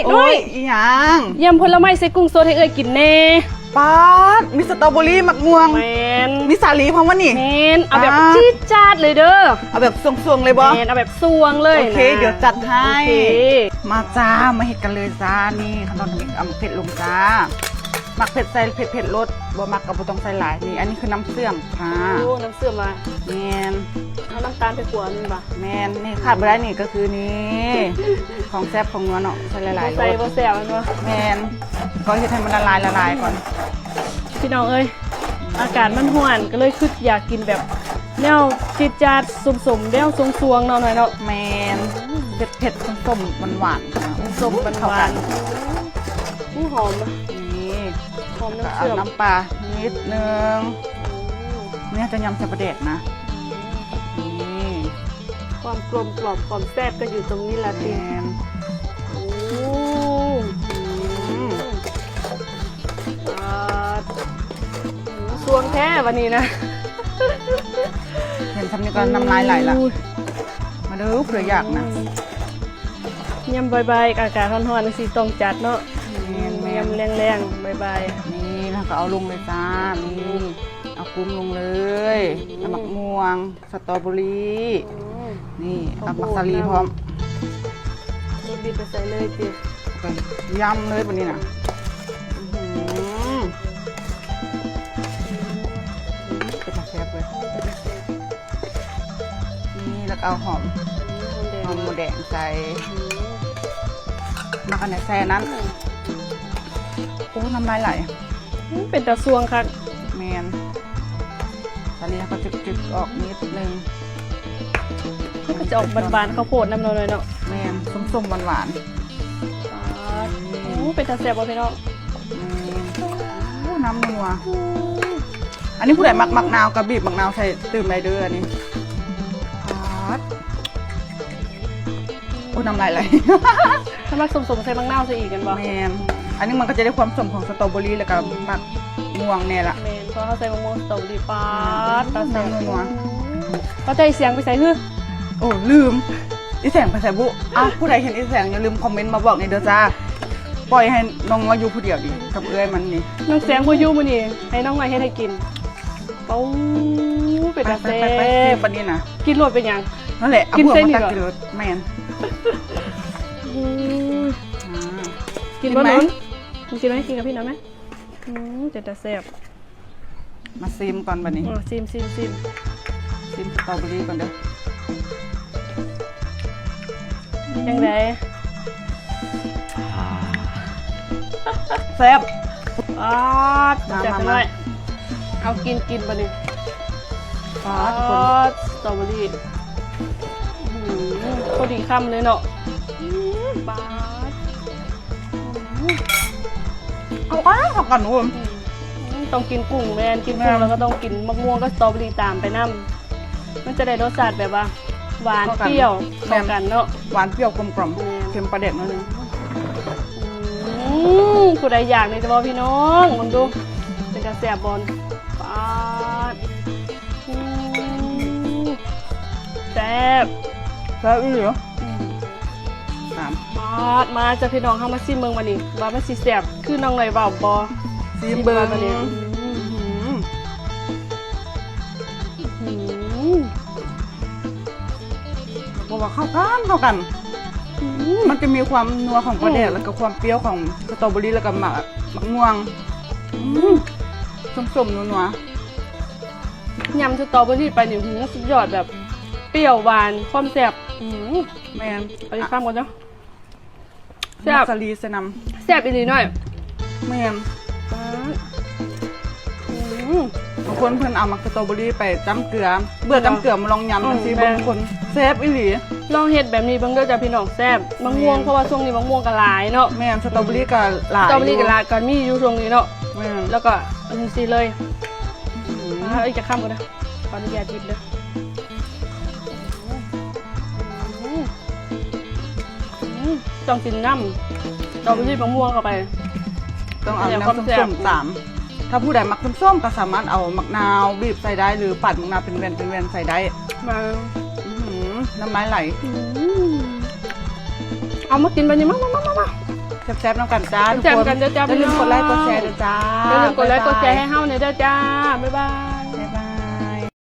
ໂອ້ຍ ອີ່ຫຍັງ? ຢຳຜົນລະໄມ້ໃສ່ກຸ້ງສົດໃຫ້ເອື້ອຍກິນແດ່. ປາດ ມີສະຕໍເບີຣີ ໝາກມ່ວງ ແມ່ນ ມີສາລີພ້ອມວະນີ້? ແມ່ນ ເອົາແບບ ປາດ ຈີດຈາດເລີຍເດີ ເອົາແບບຊ່ວງໆເລີຍບໍ່? ແມ່ນ ເອົາແບບຊ່ວງເລີຍ ໂອເຄ ນະ ດຽວຈັດໃຫ້ ໂອເຄ ມາຈ້າ ມາເຮັດກັນເລີຍຈ້າ. ນີ້ ຂັ້ນຕອນທຳອິດ ເອົາໝາກເຜັດລົງຈ້າ ມັກເຜັດໃສ່ເຜັດໆໂລດ ບໍ່ມັກກໍບໍ່ຕ້ອງໃສ່ຫຼາຍ. ນີ້ ອັນນີ້ຄືນ້ຳເຊື່ອມ ອ່າ ໂອ້ ນ້ຳເຊື່ອມວ່າ ແມ່ນ ເອົານ້ຳຕານໄປຂົ້ວແມ່ນບໍ່? ແມ່ນ ນີ້ຂາດບໍ່ໄດ້ນີ້ກໍຄືນີ້ ຂອງແຊບຂອງນົວເນາະ ໃສ່ຫຼາຍໆ ບໍ່ໃສ່ ໂລດ ບໍ່ແຊບແມ່ນບໍ່? ແມ່ນ ກໍເຮັດໃຫ້ມັນລະລາຍ ລະລາຍກ່ອນ. ພີ່ນ້ອງເອີຍ ອາກາດມັນຮ້ອນ ກໍເລີຍຄິດຢາກກິນແບບແນວຈີດຈາດ ສົ້ມໆ ແນວຊ່ວງໆ ເນາະ ນ້ອຍເນາະ. ແມ່ນ ເຜັດໆ ສົ້ມໆ ຫວານໆ ສົ້ມ ເຂົ້າກັນ ຫວານ ຫອມ ນີ້ ຫອມນ້ຳເຊື່ອມ ກໍເອົານ້ຳປານິດໜຶ່ງ ອືມ ນີ້ຈະຍຳໃສ່ປາແດກນະ ອືມ ນີ້ ຄວາມກົມກ່ອມ ຄວາມແຊບກໍຢູ່ຕົງນີ້ລະຕິ ແມ່ນ ໂອ້ ອືມ ປາດ ຊ່ວງແທ້ບັດນີ້ນະ ເຫັນຊ່ຳນີ້ກໍນ້ຳລາຍໄຫຼລະ ໂອ້ຍ ມາເດີ ຜູ້ໃດຢາກນະ ອືມ ຍາມບ່າຍໆ ອາກາດຮ້ອນໆ ຈັ່ງຊີ້ຕ້ອງຈັດເນາະ ແມ່ນໆ ຍາມແລງໆ ບ່າຍໆ ນີ້ ເຮົາກໍເອົາລົງເລີຍຈ້າ ນີ້ ເອົາກຸ້ງລົງເລີຍ ອືມ ເອົາໝາກມ່ວງ ສະຕໍເບີຣີ ອືມ ນີ້ ເອົາໝາກສາລີພ້ອມ ເອົາບີບໄປໃສ່ເລີຍຕິ ໄປຢຳເລີຍບັດນີ້ນະ ອື ເປັນຕາແຊບເວີຍ ເປັນຕາແຊບ ນີ້ ແລ້ວກໍເອົາຫອມ ອືມ ຫອມແດງ ຫອມໝູແດງໃສ່ ອືມ ແລ້ວກໍໃນແຊ່ນັ້ນ ອືມ ໂອ້ ນ້ຳລາຍໄຫຼ ອືມ ເປັນຕາຊ່ວງຄັກ ແມ່ນ ສາລີເຮົາກໍຈຶກໆ ອອກນິດໜຶ່ງ ມັນກໍຈະອອກຫວານໆ ເຂົ້າໂພດນຳເນາະ ນ້ອຍເນາະ ແມ່ນ ສົ້ມໆ ຫວານໆ ປາດ ໂອ້ ເປັນຕາແຊບບໍ່ພີ່ນ້ອງ ແມ່ນ ໂອ້ ນ້ຳນົວ ອັນນີ້ຜູ້ໃດມັກໝາກນາວກໍບີບໝາກນາວໃສ່ຕື່ມໄດ້ເດີ ອັນນີ້ ປາດ ໂອ້ ນ້ຳລາຍໄຫຼ ຖ້າມັກສົ້ມໆ ໃສ່ໝາກນາວໃສ່ອີກແມ່ນບໍ່? ແມ່ນ ອັນນີ້ມັນກໍຈະໄດ້ຄວາມສົ້ມຂອງສະຕໍເບີຣີ ແລ້ວກໍ ອືມ ໝາກມ່ວງແດ່ລະ ແມ່ນ ເພາະເຮົາໃສ່ໝາກມ່ວງສະຕໍເບີຣີ ປາດ ອືມ ຕາແຊບ ນ້ຳນົວ ອືມ ວ່າແຕ່ອີ່ແສງໄປໃສຫື? ໂອ້ ລືມ ອີ່ແສງໄປໃສບຸ? ອ້າວ ຜູ້ໃດເຫັນອີ່ແສງ ຢ່າລືມຄອມເມັນມາບອກແດ່ເດີຈ້າ ປ່ອຍໃຫ້ນ້ອງນ້ອຍຢູ່ຜູ້ດຽວນີ້ ອືມ ກັບເອື້ອຍມັນນີ້ ນ້ອງແສງບໍ່ຢູ່ມື້ນີ້ ໃຫ້ນ້ອງນ້ອຍເຮັດໃຫ້ກິນ. ໂອ້ ເປັນຕາແຊບ ໄປໆໆ ຊິມບັດນີ້ນະ ກິນໂລດເປັນຫຍັງ? ນັ້ນແຫຼະ ກິນເສັ້ນນີ້ ເອົາບ່ວງມາຕັກກິນໂລດ ແມ່ນ ອືມ ອ່າ ກິນບໍ່ ກິນໄໝ? ນ້ອງ ກິນໄໝ? ກິນກັບພີ່ນ້ອງໄໝ? ອືມ ເປັນຕາແຊບ ມາຊີມກ່ອນບັດນີ້ ເອີ ຊີມໆໆ ຊີມສະຕໍເບີຣີກ່ອນເດີ. ຈັ່ງໃດ? ແຊບ ປາດ ມາ ແຊບ ມາ ມາ ເອົາກິນ ກິນບັດນີ້ ປາດ ປາດ ສະຕໍເບີຣີ ອື ພໍດີຄຳເລີຍເນາະ ປາດ ອື ເຂົ້າກັນ ເຂົ້າກັນ ໂອ້ຍ ອື ຕ້ອງກິນກຸ້ງ ແມ່ນ ກິນກຸ້ງ ແມ່ນ ແລ້ວກໍຕ້ອງກິນໝາກມ່ວງກັບສະຕໍເບີຣີຕາມໄປນຳ. ມັນຈະໄດ້ລົດຊາດແບບວ່າ ຫວານ ເຂົ້າກັນ ປ່ຽວ ແມ່ນ ເຂົ້າກັນເນາະ ຫວານປ່ຽວກົມກ່ອມ ແມ່ນ ເຄັມປາແດກໜ້ອຍໜຶ່ງ ອື ຜູ້ໃດຢາກນີ້ຈະບອກພີ່ນ້ອງ ເບິ່ງດູ ເປັນຕາແຊບບໍ່ ປາດ ອື ແຊບ ແຊບອີ່ຫຼີ ອື ຕາມ ມາ ມາຈ້າພີ່ນ້ອງ ເຮົາມາຊີມເບິ່ງບັດນີ້ ວ່າມັນຊິແຊບຄືນ້ອງນ້ອຍເວົ້າບໍ່ ຊີມເບິ່ງ ຊີມກ່ອນບັດນີ້ ອື ອື ບໍ່ວ່າເຂົ້າກັນ ເຂົ້າກັນ ອື ມັນຈະມີຄວາມນົວຂອງປາແດກ ອື ແລ້ວກໍຄວາມປ່ຽວຂອງສະຕໍເບີຣີ ແລ້ວກໍໝາກ ໝາກມ່ວງ ອື ສົ້ມໆ ນົວໆ ຍຳສະຕໍເບີຣີໄປນີ້ ຫື ສຸດຍອດ ແບບປ່ຽວ ຫວານ ຄວາມແຊບ ອື ແມ່ນ ເອົາອີກຄຳກ່ອນເນາະ ແຊບ ໝາກສາລີໃສ່ນຳ ແຊບອີ່ຫຼີນ້ອຍ ແມ່ນ ປາດ ອື ບາງຄົນເພິ່ນເອົາໝາກສະຕໍເບີຣີໄປຈ້ຳເກືອ ເບື່ອຈ້ຳເກືອ ອື ມາລອງຍຳ ອື ຈັ່ງຊີ້ ແມ່ນ ບາງຄົນ ແຊບອີ່ຫຼີ ລອງເຮັດແບບນີ້ເບິ່ງເດີຈ້າພີ່ນ້ອງ ແຊບ ໝາກມ່ວງ ແມ່ນ ເພາະວ່າຊ່ວງນີ້ໝາກມ່ວງກໍຫຼາຍເນາະ ແມ່ນ ສະຕໍເບີຣີກໍຫຼາຍ ສະຕໍເບີຣີກໍຫຼາຍ ກໍມີຢູ່ຊ່ວງນີ້ເນາະ ແມ່ນ ແລ້ວກໍອັນນີ້ຊິເລີຍ ອື ອ່າ ເອີຍ ຈັກຄຳກ່ອນເດີ ຂໍອະນຸຍາດຫຍິບເດີ ອື ອື ຕ້ອງກິນນ້ຳ ຕ້ອງມີໝາກມ່ວງເຂົ້າໄປ ຕ້ອງເອົານ້ຳສົ້ມໆຕາມ ຖ້າຜູ້ໃດມັກສົ້ມໆ ກໍສາມາດເອົາໝາກນາວບີບໃສ່ໄດ້ ຫຼື ປາດໝາກນາວເປັນແວ່ນ ເປັນແວ່ນໃສ່ໄດ້ ແມ່ນ ອື ນ້ຳລາຍໄຫຼ ອື ເອົາມາກິນບັດນີ້ ມາ ມາ ມາ ມາ ແຊບໆນຳກັນຈ້າ ແຊບໆນຳກັນເດີຈ້າ ຢ່າລືມກົດໄລກົດແຊເດີຈ້າ ຢ່າລືມກົດໄລກົດແຊໃຫ້ເຮົາແດ່ເດີຈ້າ ບາຍບາຍ